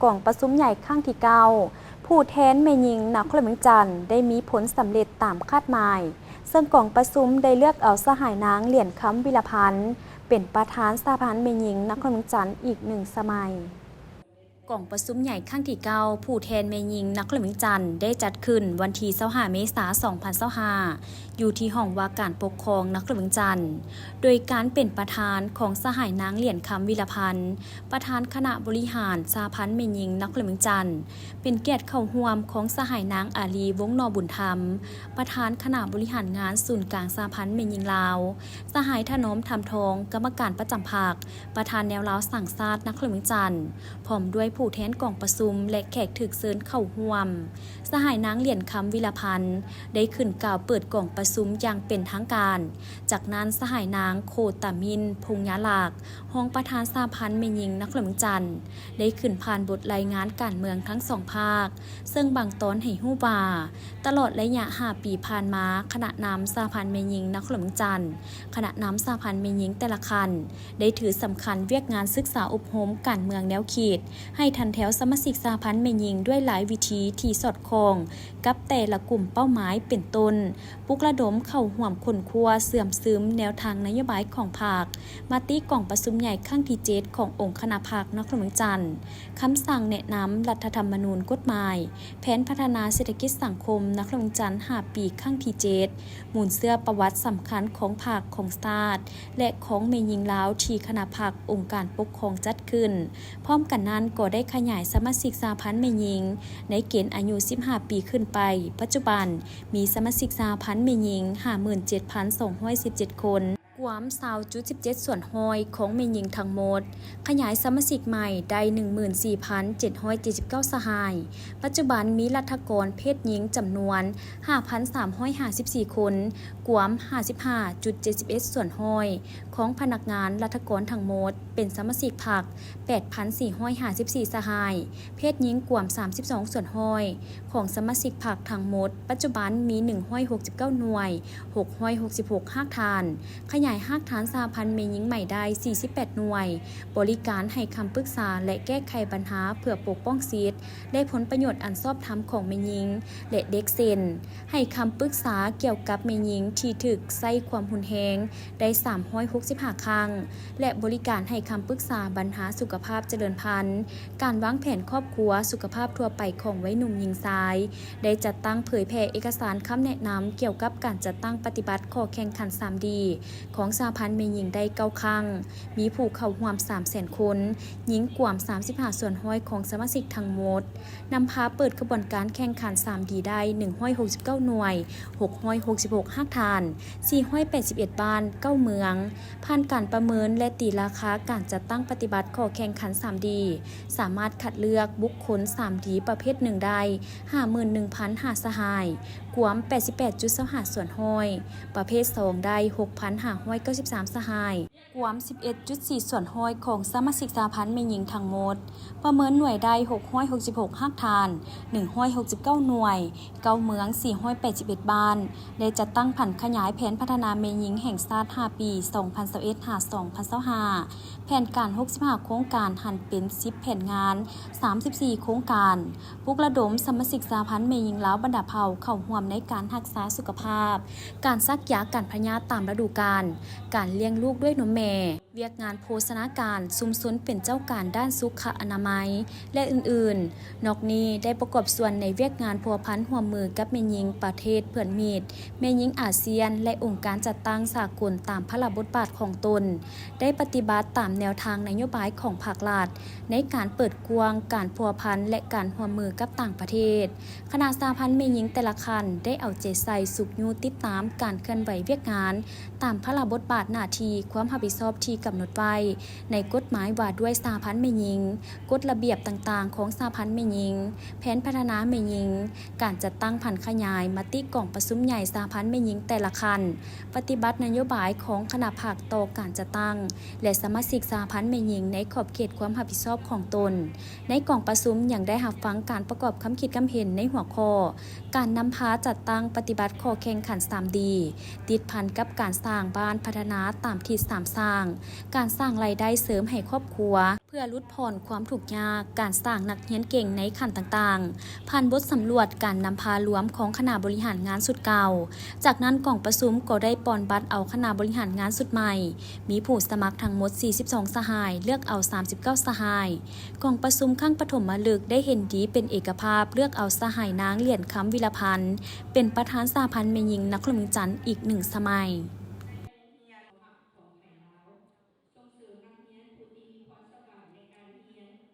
ກອງປະຊຸມໃຫຍ່ຄັ້ງທີເກົ້າ ຜູ້ແທນແມ່ຍິງນະຄອນຫຼວງວຽງຈັນ ໄດ້ມີຜົນສຳເລັດຕາມຄາດໝາຍ, ເຊິ່ງກອງປະຊຸມໄດ້ເລືອກເອົາສະຫາຍນາງ ຫຼຽນຄຳ ວິລະພັນ ເປັນປະທານສະຫະພັນແມ່ຍິງນະຄອນຫຼວງວຽງຈັນອີກໜຶ່ງສະໄໝ. ກອງປະຊຸມໃຫຍ່ຄັ້ງທີເກົ້າ ຜູ້ແທນແມ່ຍິງນະຄອນຫຼວງວຽງຈັນ ໄດ້ຈັດຂຶ້ນວັນທີຊາວຫ້າ ເມສາ ສອງພັນຊາວຫ້າ ຢູ່ທີ່ຫ້ອງວ່າການປົກຄອງນະຄອນຫຼວງວຽງຈັນ ໂດຍການເປັນປະທານຂອງສະຫາຍນາງ ຫຼຽນຄຳ ວິລະພັນ ປະທານຄະນະບໍລິຫານສະຫະພັນແມ່ຍິງນະຄອນຫຼວງວຽງຈັນ, ເປັນກຽດເຂົ້າຮ່ວມຂອງສະຫາຍນາງ ອາລີ ວົງໜໍບຸນທຳ ປະທານຄະນະບໍລິຫານງານສູນກາງສະຫະພັນແມ່ຍິງລາວ, ສະຫາຍຖະໜອມ ທຳທອງ ກຳມະການປະຈຳພັກ, ປະທານແນວລາວສ້າງຊາດນະຄອນຫຼວງວຽງຈັນ, ພ້ອມດ້ວຍຜູ້ແທນກອງປະຊຸມ ແລະ ແຂກຖືກເຊີນເຂົ້າຮ່ວມ. ສະຫາຍນາງ ຫຼຽນຄຳ ວິລະພັນ ໄດ້ຂຶ້ນກ່າວເປີດກອງປະຊຸມຢ່າງເປັນທາງການ. ຈາກນັ້ນ ສະຫາຍນາງ ໂຄຕາມິນ ພົງຍາລັກ ຮອງປະທານສະຫະພັນແມ່ຍິງນະຄອນຫຼວງວຽງຈັນ ໄດ້ຂຶ້ນຜ່ານບົດລາຍງານການເມືອງທັງສອງພາກ, ເຊິ່ງບາງຕອນໃຫ້ຮູ້ວ່າ ຕະຫຼອດໄລຍະຫ້າປີຜ່ານມາ, ຄະນະນຳສະຫະພັນແມ່ຍິງນະຄອນຫຼວງວຽງຈັນ, ຄະນະນຳສະຫະພັນແມ່ຍິງແຕ່ລະຂັ້ນ ໄດ້ຖືສຳຄັນວຽກງານສຶກສາອົບຮົມການເມືອງແນວຄິດ ໃຫ້ທັນແຖວສະມາຊິກສະຫະພັນແມ່ຍິງດ້ວຍຫຼາຍວິທີທີ່ສອດຄ່ອງກັບແຕ່ລະກຸ່ມເປົ້າໝາຍ ເປັນຕົ້ນ ປຸກລະດົມເຂົ້າຮ່ວມຄົ້ນຄວ້າເຊື່ອມຊຶມແນວທາງນະໂຍບາຍຂອງພັກ, ມະຕິກອງປະຊຸມໃຫຍ່ຄັ້ງທີເຈັດຂອງອົງຄະນະພັກນະຄອນຫຼວງວຽງຈັນ, ຄຳສັ່ງແນະນຳລັດຖະທຳມະນູນ, ກົດໝາຍ, ແຜນພັດທະນາເສດຖະກິດສັງຄົມນະຄອນຫຼວງວຽງຈັນຫ້າປີຄັ້ງທີເຈັດ, ມູນເຊື້ອປະຫວັດສຳຄັນຂອງພັກ, ຂອງຊາດ ແລະ ຂອງແມ່ຍິງລາວທີ່ຄະນະພັກອົງການປົກຄອງຈັດຂຶ້ນ. ພ້ອມກັນນັ້ນກໍໄດ້ຂະຫຍາຍສະມາຊິກສະຫະພັນແມ່ຍິງໃນເກນອາຍຸສິບຫ້າປີຂຶ້ນໄປ, ປັດຈຸບັນມີສະມາຊິກສະຫະພັນແມ່ຍິງຫ້າໝື່ນເຈັດພັນສອງຮ້ອຍສິບເຈັດຄົນ, ກວມຊາວຈຸດສິບເຈັດສ່ວນຮ້ອຍຂອງແມ່ຍິງທັງໝົດ, ຂະຫຍາຍສະມາຊິກໃໝ່ໄດ້ໜຶ່ງໝື່ນສີ່ພັນເຈັດຮ້ອຍເຈັດສິບເກົ້າສະຫາຍ. ປັດຈຸບັນມີລັດຖະກອນເພດຍິງຈຳນວນຫ້າພັນສາມຮ້ອຍຫ້າສິບສີ່ຄົນ, ກວມຫ້າສິບຫ້າຈຸດເຈັດສິບເອັດສ່ວນຮ້ອຍຂອງພະນັກງານລັດຖະກອນທັງໝົດ, ເປັນສະມາຊິກພັກແປດພັນສີ່ຮ້ອຍຫ້າສິບສີ່ສະຫາຍ, ເພດຍິງກວມສາມສິບສອງສ່ວນຮ້ອຍຂອງສະມາຊິກພັກທັງໝົດ. ປັດຈຸບັນມີໜຶ່ງຮ້ອຍຫົກສິບເກົ້າໜ່ວຍ, ຫົກຮ້ອຍຫົກສິບຫົກຮາກຖານ, ຂະຫຍາຍຮາກຖານສະຫະພັນແມ່ຍິງໃໝ່ໄດ້ສີ່ສິບແປດໜ່ວຍ, ບໍລິການໃຫ້ຄຳປຶກສາ ແລະ ແກ້ໄຂບັນຫາເພື່ອປົກປ້ອງສິດ ແລະ ຜົນປະໂຫຍດອັນຊອບທຳຂອງແມ່ຍິງ ແລະ ເດັກ ເຊັ່ນ ໃຫ້ຄຳປຶກສາກ່ຽວກັບແມ່ຍິງທີ່ຖືກໃຊ້ຄວາມຮຸນແຮງໄດ້ສາມຮ້ອຍຫົກສິບຫ້າຄັ້ງ ແລະ ບໍລິການໃຫ້ຄຳປຶກສາບັນຫາສຸຂະພາບຈະເລີນພັນ, ການວາງແຜນຄອບຄົວ, ສຸຂະພາບທົ່ວໄປຂອງໄວໜຸ່ມຍິງຊາຍ, ໄດ້ຈັດຕັ້ງເຜີຍແຜ່ເອກະສານຄຳແນະນຳກ່ຽວກັບການຈັດຕັ້ງປະຕິບັດຂໍ້ແຂ່ງຂັນສາມດີຂອງສະຫະພັນແມ່ຍິງໄດ້ເກົ້າຄັ້ງ, ມີຜູ້ເຂົ້າຮ່ວມສາມແສນຄົນ, ຍິງກວມສາມສິບຫ້າສ່ວນຮ້ອຍຂອງສະມາຊິກທັງໝົດ, ນຳພາເປີດຂະບວນການແຂ່ງຂັນສາມດີໄດ້ໜຶ່ງຮ້ອຍຫົກສິບເກົ້າໜ່ວຍ, ຫົກຮ້ອຍຫົກສິບຫົກຮາກຖານ, ສີ່ຮ້ອຍແປດສິບເອັດບ້ານ, ເກົ້າເມືອງ, ຜ່ານການປະເມີນ ແລະ ຕີລາຄາການຈັດຕັ້ງປະຕິບັດຂໍ້ແຂ່ງຂັນສາມດີ, ສາມາດຄັດເລືອກບຸກຄົນສາມດີປະເພດໜຶ່ງໄດ້ຫ້າໝື່ນໜຶ່ງພັນຫ້າສະຫາຍ, ກວມແປດສິບແປດຈຸດຊາວຫ້າສ່ວນຮ້ອຍ, ປະເພດສອງໄດ້ຫົກພັນຫ້າຮ້ອຍເກົ້າສິບສາມສະຫາຍ, ກວມສິບເອັດຈຸດສີ່ສ່ວນຮ້ອຍຂອງສະມາຊິກສະຫະພັນແມ່ຍິງທັງໝົດ, ປະເມີນໜ່ວຍໄດ້ຫົກຮ້ອຍຫົກສິບຫົກຮາກຖານ, ໜຶ່ງຮ້ອຍຫົກສິບເກົ້າໜ່ວຍ, ເກົ້າເມືອງ, ສີ່ຮ້ອຍແປດສິບເອັດບ້ານ, ໄດ້ຈັດຕັ້ງຜັນຂະຫຍາຍແຜນພັດທະນາແມ່ຍິງແຫ່ງຊາດຫ້າປີ ສອງພັນຊາວເອັດ ຫາ ສອງພັນຊາວຫ້າ, ແຜນການຫົກສິບຫ້າໂຄງການຫັນເປັນສິບແຜນງານ ສາມສິບສີ່ໂຄງການ, ປຸກລະດົມສະມາຊິກສະຫະພັນແມ່ຍິງລາວບັນດາເຜົ່າເຂົ້າຮ່ວມໃນການຮັກສາສຸຂະພາບ, ການສັກຢາກັນພະຍາດຕາມລະດູການ, ການລ້ຽງລູກດ້ວຍນົມແມ່, ວຽກງານໂພຊະນາການ, ຊຸມຊົນເປັນເຈົ້າການດ້ານສຸຂະອະນາໄມ ແລະ ອື່ນໆ. ນອກນີ້ໄດ້ປະກອບສ່ວນໃນວຽກງານພົວພັນຮ່ວມມືກັບແມ່ຍິງປະເທດເພື່ອນມິດ, ແມ່ຍິງອາຊຽນ ແລະ ອົງການຈັດຕັ້ງສາກົນຕາມພາລະບົດບາດຂອງຕົນ, ໄດ້ປະຕິບັດຕາມແນວທາງນະໂຍບາຍຂອງພາກລັດ ໃນການເປີດກວ້າງການພົວພັນ ແລະ ການຮ່ວມມືກັບຕ່າງປະເທດ. ຄະນະສະຫະພັນແມ່ຍິງແຕ່ລະຂັ້ນໄດ້ເອົາໃຈໃສ່ຊຸກຍູ້ຕິດຕາມການເຄື່ອນໄຫວວຽກງານ ຕາມພາລະບົດບາດໜ້າທີ່ຄວາມຮັບຜິດຊອບທີ່ກຳນົດໄວ້ໃນກົດໝາຍວ່າດ້ວຍສະຫະພັນແມ່ຍິງ, ກົດລະບຽບຕ່າງໆຂອງສະຫະພັນແມ່ຍິງ, ແຜນພັດທະນາແມ່ຍິງ, ການຈັດຕັ້ງຜັນຂະຫຍາຍມະຕິກອງປະຊຸມໃຫຍ່ສະຫະພັນແມ່ຍິງແຕ່ລະຂັ້ນ, ປະຕິບັດນະໂຍບາຍຂອງຄະນະພັກຕໍ່ການຈັດຕັ້ງ ແລະ ສະມາຊິກສະຫະພັນແມ່ຍິງໃນຂອບເຂດຄວາມຮັບຜິດຊອບຂອງຕົນ. ໃນກອງປະຊຸມຍັງໄດ້ຮັບຟັງການປະກອບຄຳຄິດຄຳເຫັນໃນຫົວຂໍ້ ການນຳພາຈັດຕັ້ງປະຕິບັດຂໍ້ແຂ່ງຂັນສາມດີ ຕິດພັນກັບການສ້າງບ້ານພັດທະນາຕາມທິດສາມສ້າງ, ການສ້າງລາຍໄດ້ເສີມໃຫ້ຄອບຄົວ ເພື່ອຫຼຸດຜ່ອນຄວາມທຸກຍາກ, ການສ້າງນັກຮຽນເກັ່ງໃນຂັ້ນຕ່າງໆ ຜ່ານບົດສຳຫຼວດການນຳພາລວມຂອງຄະນະບໍລິຫານງານຊຸດເກົ່າ. ຈາກນັ້ນກອງປະຊຸມກໍໄດ້ປ່ອນບັດເອົາຄະນະບໍລິຫານງານຊຸດໃໝ່, ມີຜູ້ສະໝັກທັງໝົດສີ່ສິບສອງສະຫາຍ, ເລືອກເອົາສາມສິບເກົ້າສະຫາຍ. ກອງປະຊຸມຄັ້ງປະຖົມມະລຶກໄດ້ເຫັນດີເປັນເອກະພາບເລືອກເອົາສະຫາຍນາງ ຫຼຽນຄຳ ວິລະພັນ ເປັນປະທານສະຫະພັນແມ່ຍິງນະຄອນຫຼວງວຽງຈັນອີກໜຶ່ງສະໄໝ.